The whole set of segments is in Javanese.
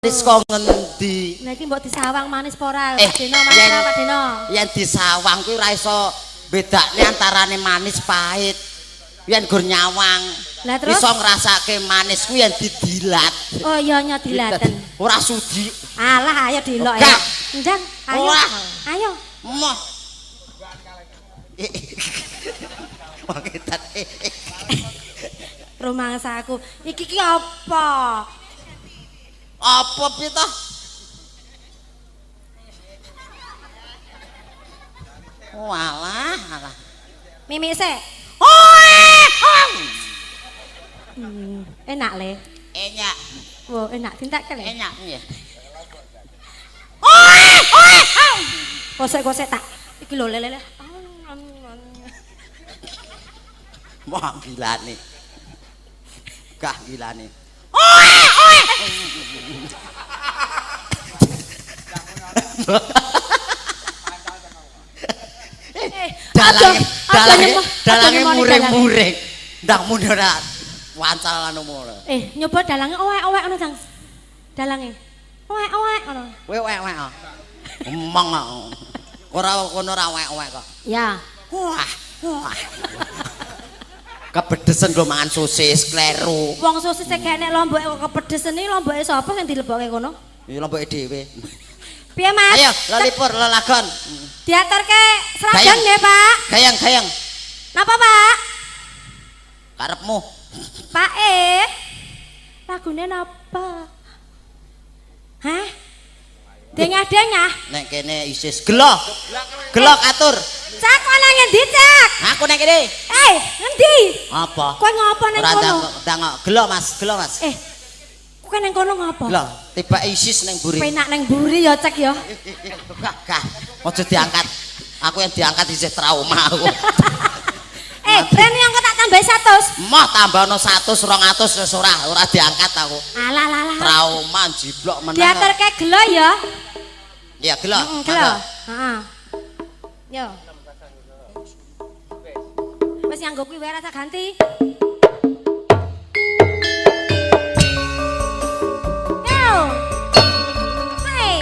Manis kok ngendi? Lah iki mbok disawang manis apa ora? Pak Deno, manis ora Pak Deno? Yen disawang kuwi ora iso bedakne antarane manis pahit. Yen gur nyawang. Lah terus? Iso ngrasake manis kuwi yen didilat. Oh iya nya dilaten. Ora sudi. Alah ayo dilok ya. Gak. Ndang, ayo. Ora. Ayo. Moh. Wong edan. Rumangsaku. Iki ki apa? Apa piye toh? Walah, alah. Mimik sik. Enak le. Enak. Wo, enak dintekke le. Enak nggih. Kosek-kosek tak. Iki lho le le. Wah, gilane. Gah gilane. Dalange, dalange, dalange muring-muring. Ndang muni ora wancal anu ngono. Nyoba dalange owek-owek ngono, Dang. Dalange. Owek-owek ngono. Kowe owek-owek kok. Emong kok. Ora kono ora owek-owek kok. Ya. Wah, wah. Kepedesen lho mangan sosis kleru. Wong sosis e gak enek lomboke kok kepedesen iki lomboke sapa sing dilebokke kono? Ya lomboke dhewe. Piye, Mas? Ayo, lelipur lelagon. Diaturke Sragen nggih, Pak. Gayang, gayang. Napa, Pak? Karepmu. Pak lagune napa? Hah? Dengah-dengah. Nek kene isis gelo. Gelo katur. Cak ana ngendi, Cak? Aku nek kene. Ngendi? Apa? Kowe ngopo nang kono? Ora gelo, Mas, gelo, Mas. Kowe nang kono ngopo? Gelo, tiba isis nang mburi. Penak nang mburi ya, Cak ya. Gah, gah. Aja diangkat. Aku yang diangkat isih trauma aku. Rene yang kok tak tambahi 100. Moh tambahno 100, 200 wis ora diangkat aku. Alah, alah, alah. Trauma jiblok meneh. Diaturke gelo ya. Iya, gelo. Gelo. Heeh. Yo. Wis nganggo kuwi wae rasa ganti. Yo. Hey.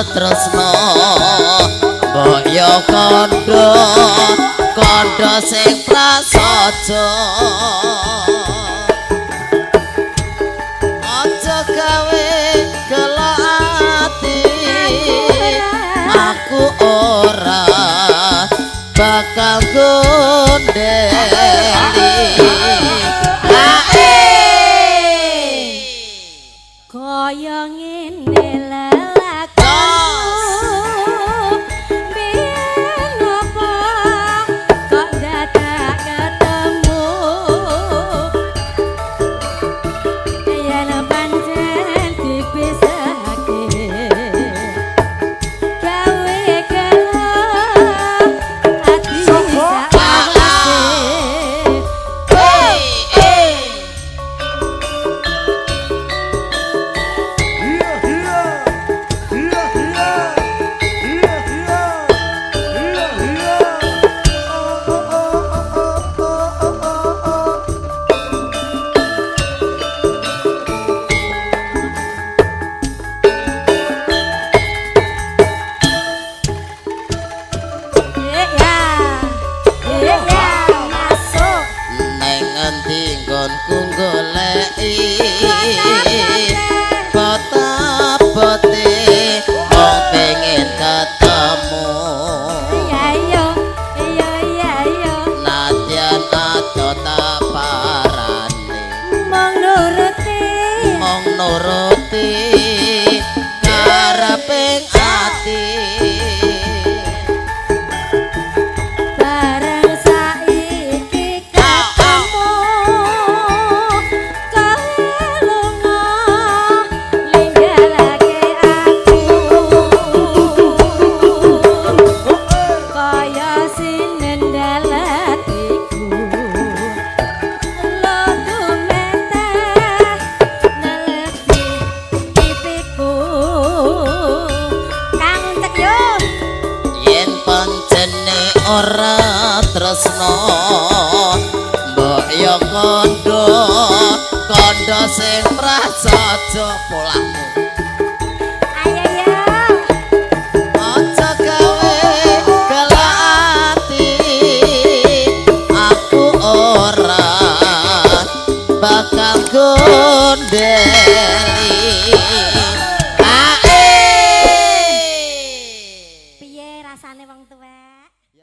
Tresno mbok yo kandha kandha sing prasaja aja gawe gelo ati aku ora bakal gondeli. Kaya ngene tresno, mbok yo kondo kondo sing prasaja polahmu. Ayo yo. Aja gawe galak ati, aku ora bakal gondeli.